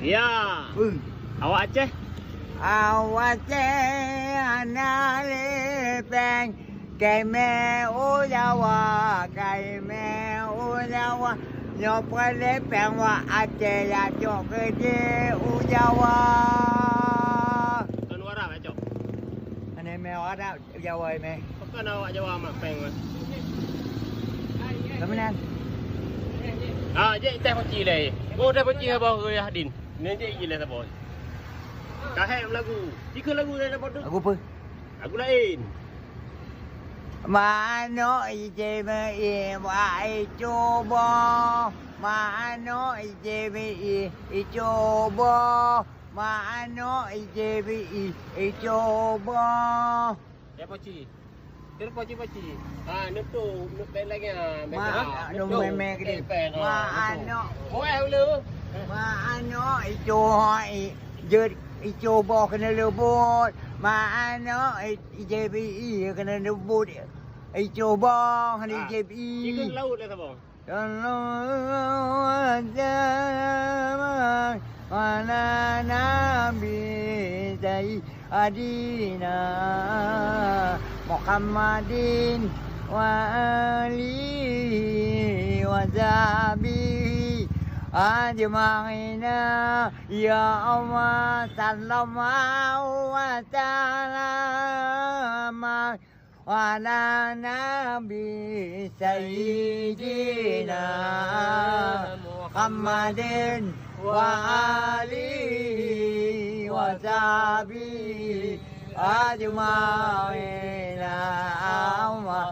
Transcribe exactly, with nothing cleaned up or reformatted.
Ya. Ui. Awak Aceh? Awak Aceh hana lé péng. Kaimé u Jawa, kaimé u Jawa. Nyoe peureulée péng wak Aceh, ya cok keudeh u Jawa. Kon u Arab, ya cok? Hana mé u Arab, Jawa mé. Pakon awak Jawa mak péng, mak? Kemenang. Ah, jek teh poci lé. Go teh poci haba Yahdin. Ni jek je lé saboh. Ka hék lagu. Jika lagu dah dapat tu. Lagu apa? Lagu lain. Manok ije mei wai cuba. Manok ije mei icuba. Manok ije mei icuba. Ya poci. Terus poci-poci. Ha, nutu, nutu lagi ha. Ma, ha, dong nutu. Meme gede. Pen, ha, ma nutu. Anok. Oe ulu. Ma anok icu hoi. Jut icu boh kena lebut. Ma anok i-, I J B I kena lebut. Icu boh kena. Ha. I J B I. Ikut laut lah saboh. Sallallahu alaihi wasallam ala Nabi Sayyidina Muhammadin wa alihi wa sahbihi ajma'ina. Ya Allah, sallallahu wa sallam ala Nabi Sayyidina Muhammadin wa alihi wa sahbihi ajma'in. Allahumma